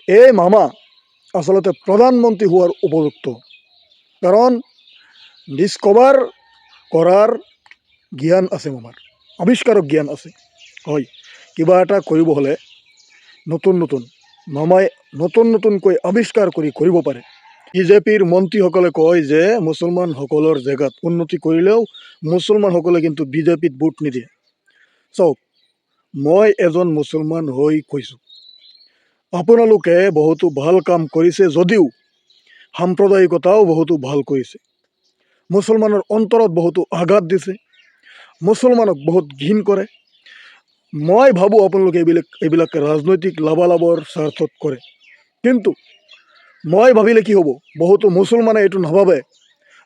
এই মামা আচলতে প্ৰধানমন্ত্ৰী হোৱাৰ উপযুক্ত, কাৰণ ডিছকভাৰ কৰাৰ জ্ঞান আছে মামাৰ, আৱিষ্কাৰক জ্ঞান আছে। হয়, কিবা এটা কৰিব হ'লে নতুন নতুন মামাই নতুন নতুনকৈ আৱিষ্কাৰ কৰি কৰিব পাৰে। বিজেপিৰ মন্ত্ৰীসকলে কয় যে মুছলমানসকলৰ জেগাত উন্নতি কৰিলেও মুছলমানসকলে কিন্তু বিজেপিত ভোট নিদিয়ে। চাওক, মই এজন মুছলমান হৈ কৈছোঁ, আপোনালোকে বহুতো ভাল কাম কৰিছে যদিও সাম্প্ৰদায়িকতাও বহুতো ভাল কৰিছে। মুছলমানৰ অন্তৰত বহুতো আঘাত দিছে, মুছলমানক বহুত ঘিণ কৰে। মই ভাবোঁ আপোনালোকে এইবিলাক ৰাজনৈতিক লাভালাভৰ স্বাৰ্থত কৰে। কিন্তু মই ভাবিলে কি হ'ব, বহুতো মুছলমানে এইটো নাভাবে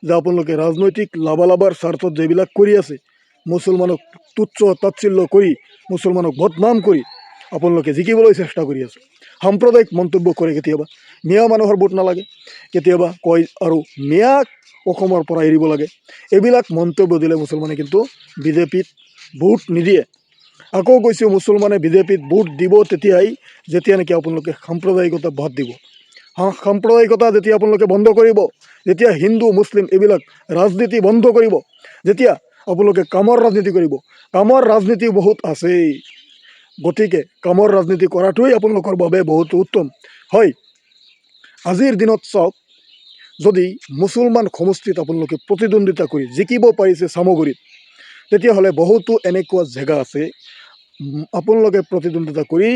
যে আপোনালোকে ৰাজনৈতিক লাভালাভৰ স্বাৰ্থত যিবিলাক কৰি আছে, মুছলমানক তুচ্ছ তাচ্ছিল্য কৰি, মুছলমানক বদনাম কৰি আপোনালোকে জিকিবলৈ চেষ্টা কৰি আছে। সাম্প্ৰদায়িক মন্তব্য কৰে কেতিয়াবা, মিয়া মানুহৰ ভোট নালাগে, কেতিয়াবা কয় আৰু মিয়াক অসমৰ পৰা এৰিব লাগে। এইবিলাক মন্তব্য দিলে মুছলমানে কিন্তু বিজেপিত ভোট নিদিয়ে। আকৌ কৈছোঁ, মুছলমানে বিজেপিত ভোট দিব তেতিয়াই যেতিয়া নেকি আপোনালোকে সাম্প্ৰদায়িকতা বাদ দিব। সাম্প্ৰদায়িকতা যেতিয়া আপোনালোকে বন্ধ কৰিব, যেতিয়া হিন্দু মুছলিম এইবিলাক ৰাজনীতি বন্ধ কৰিব, যেতিয়া আপোনালোকে কামৰ ৰাজনীতি কৰিব। কামৰ ৰাজনীতি বহুত আছেই, গতিকে কামৰ ৰাজনীতি কৰাটোৱেই আপোনালোকৰ বাবে বহুত উত্তম হয়। আজিৰ দিনত চাওক, যদি মুছলমান সমষ্টিত আপোনালোকে প্ৰতিদ্বন্দ্বিতা কৰি জিকিব পাৰিছে চামগুৰিত, তেতিয়াহ'লে বহুতো এনেকুৱা জেগা আছে, আপোনালোকে প্ৰতিদ্বন্দ্বিতা কৰি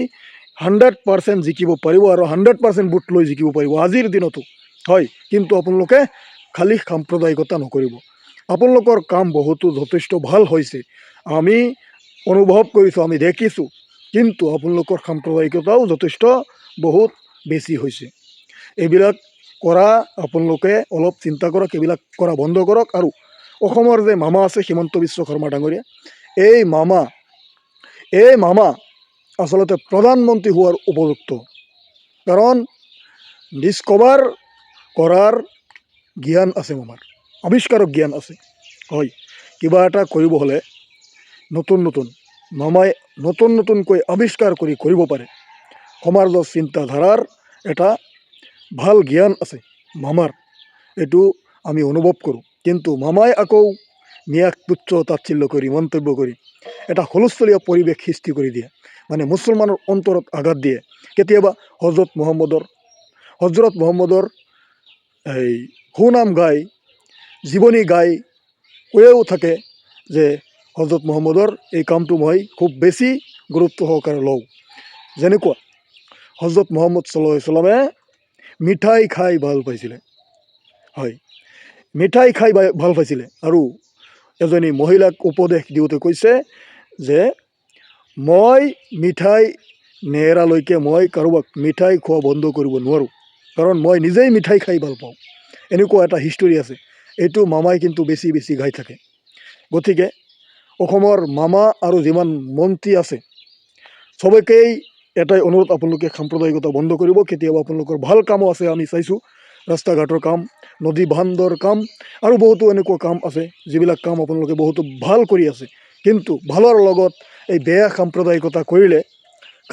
100% জিকিব পাৰিব আৰু 100% ভোট লৈ জিকিব পাৰিব আজিৰ দিনতো হয়। কিন্তু আপোনালোকে খালী সাম্প্ৰদায়িকতা নকৰিব। আপোনালোকৰ কাম বহুতো যথেষ্ট ভাল হৈছে, আমি অনুভৱ কৰিছোঁ, আমি দেখিছোঁ। কিন্তু আপোনালোকৰ সাম্প্ৰদায়িকতাও যথেষ্ট বহুত বেছি হৈছে। এইবিলাক কৰা আপোনালোকে অলপ চিন্তা কৰক, এইবিলাক কৰা বন্ধ কৰক। আৰু অসমৰ যে মামা আছে, হিমন্ত বিশ্ব শৰ্মা ডাঙৰীয়া, এই মামা আচলতে প্ৰধানমন্ত্ৰী হোৱাৰ উপযুক্ত, কাৰণ ডিছকভাৰ কৰাৰ জ্ঞান আছে মামাৰ, আৱিষ্কাৰক জ্ঞান আছে। হয়, কিবা এটা কৰিব হ'লে নতুন নতুন মামাই নতুন নতুনকৈ আৱিষ্কাৰ কৰি কৰিব পাৰে। সমাজৰ চিন্তাধাৰাৰ এটা ভাল জ্ঞান আছে মামাৰ, এইটো আমি অনুভৱ কৰোঁ। কিন্তু মামাই আকৌ মিয়াক তুচ্ছ তাচ্ছিল্য কৰি মন্তব্য কৰি এটা হুলস্থলীয়া পৰিৱেশ সৃষ্টি কৰি দিয়ে, মানে মুছলমানৰ অন্তৰত আঘাত দিয়ে। কেতিয়াবা হজৰত মহম্মদৰ এই সুনাম গাই, জীৱনী গাই কৈও থাকে যে হজৰত মহম্মদৰ এই কামটো মই খুব বেছি গুৰুত্ব সহকাৰে লওঁ। যেনেকুৱা হজৰত মহম্মদ চাল্লাহ সাল্লামে মিঠাই খাই ভাল পাইছিলে। হয়, মিঠাই খাই ভাল পাইছিলে আৰু এজনী মহিলাক উপদেশ দিওঁতে কৈছে যে মই মিঠাই নেৰালৈকে মই কাৰোবাক মিঠাই খোৱা বন্ধ কৰিব নোৱাৰোঁ, কাৰণ মই নিজেই মিঠাই খাই ভাল পাওঁ। এনেকুৱা এটা হিষ্টৰী আছে। এইটো মামাই কিন্তু বেছি বেছি গাই থাকে। গতিকে অসমৰ মামা আৰু যিমান মন্ত্ৰী আছে, চবকেই এটাই অনুৰোধ, আপোনালোকে সাম্প্ৰদায়িকতা বন্ধ কৰিব। কেতিয়াবা আপোনালোকৰ ভাল কামো আছে, আমি চাইছোঁ, ৰাস্তা ঘাটৰ কাম, নদী বান্ধৰ কাম আৰু বহুতো এনেকুৱা কাম আছে, যিবিলাক কাম আপোনালোকে বহুতো ভাল কৰি আছে। কিন্তু ভালৰ লগত এই বেয়া সাম্প্ৰদায়িকতা কৰিলে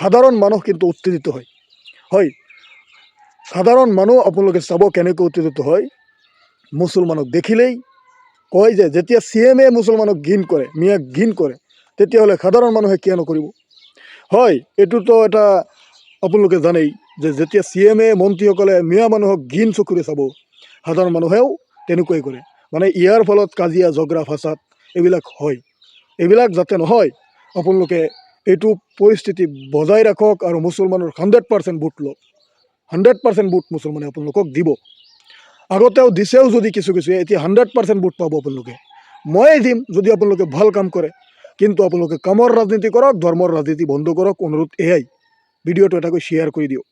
সাধাৰণ মানুহ কিন্তু উত্তেজিত হয়। হয়, সাধাৰণ মানুহ আপোনালোকে চাব কেনেকৈ উত্তেজিত হয়। মুছলমানক দেখিলেই কয় যে যেতিয়া চি এমে মুছলমানক ঘিণ কৰে, মিয়াক ঘিণ কৰে, তেতিয়াহ'লে সাধাৰণ মানুহে কিয় নকৰিব? হয়, এইটোতো এটা আপোনালোকে জানেই যে যেতিয়া চি এমে, মন্ত্ৰীসকলে মিয়া মানুহক ঘিণ চকুৰে চাব, সাধাৰণ মানুহেও তেনেকুৱাই কৰে। মানে ইয়াৰ ফলত কাজিয়া, ঝগৰা, ফাচাদ এইবিলাক হয়। এইবিলাক যাতে নহয়, আপোনালোকে এইটো পৰিস্থিতি বজাই ৰাখক আৰু মুছলমানৰ 100% ভোট লওক। 100% ভোট মুছলমানে আপোনালোকক দিব। আগতেও দিছেও যদি কিছু কিছু, এতিয়া 100% ভোট পাব আপোনালোকে। ময়ে দিম যদি আপোনালোকে ভাল কাম কৰে। কিন্তু আপোনালোকে কামৰ ৰাজনীতি কৰক, ধৰ্মৰ ৰাজনীতি বন্ধ কৰক। অনুৰোধ এয়াই। ভিডিঅ'টো এটাকৈ শ্বেয়াৰ কৰি দিয়ক।